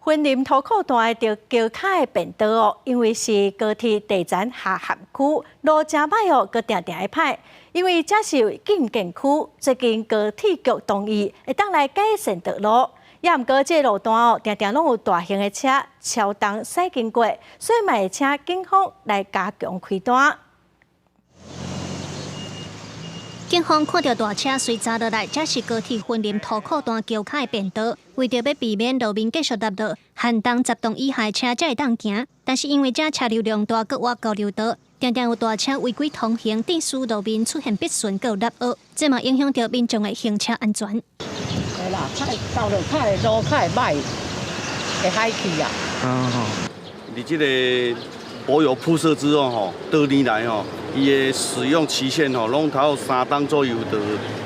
雲林塗庫段的橋跤的便道哦，因為是高鐵地層下陷區，路誠歹哦，閣定定會歹。因為這是禁建區，最近高鐵局同意會當來改善道路。也毋過這個路段哦，定定攏有大型的車超重駛經過，所以嘛會請警方來加強開單。警方看著大車隨閘落來，這是高鐵雲林塗庫段橋跤的便道，為著欲避免路面繼續塌落，限重10噸以下的車才會當行。但是因為這車流量大，閣挖交流道，定定有大車違規通行，致使路面出現筆順閣有凹凹，這嘛影響著民眾的行車安全。會啦，較會道路較會路較會歹，會歹去啊。你這个柏油鋪設之後吼，多年來吼，伊的使用期限吼，攏頭3冬左右就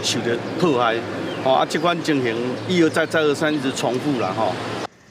受著破壞，吼啊，這款情形一而再再而三一直重複啦吼。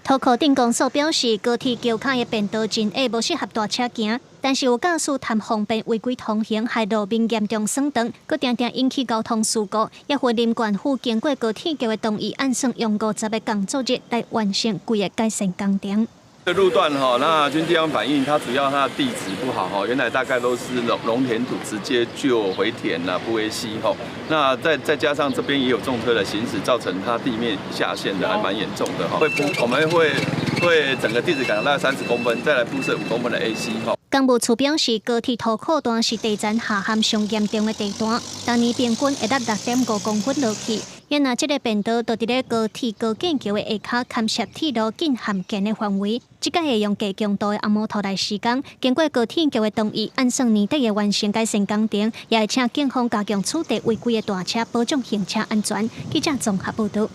塗庫鎮公所表示，高鐵橋跤的便道真狹，無適合大車行。但是有駕駛貪方便違規通行，害路面嚴重損斷，閣定定引起交通事故。也雲林縣府經過高鐵局的同意，按算用50個工作日來完成規个改善工程。這路段哈，那經地方反映，它主要它的地質不好哈，原來大概都是農田土，直接就回填了，不會吸吼。那再加上這邊也有重車的行駛，造成它地面下陷的還蠻嚴重的哈。會鋪，我們會整個地質改大概30公分，再來鋪設5公分的 AC 哈。工務處表示，高鐵塗庫段是地層下陷上嚴重的地段，逐年平均會落6.5公分落去。因若這个便道就佇咧高鐵高架橋的下跤，牽涉鐵路禁限建的範圍，這擺會用低強度的紅毛土來施工。經過高鐵局的同意，按算年底會完成改善工程，也會請警方加強取締違規的大車，保障行車安全。記者綜合報導。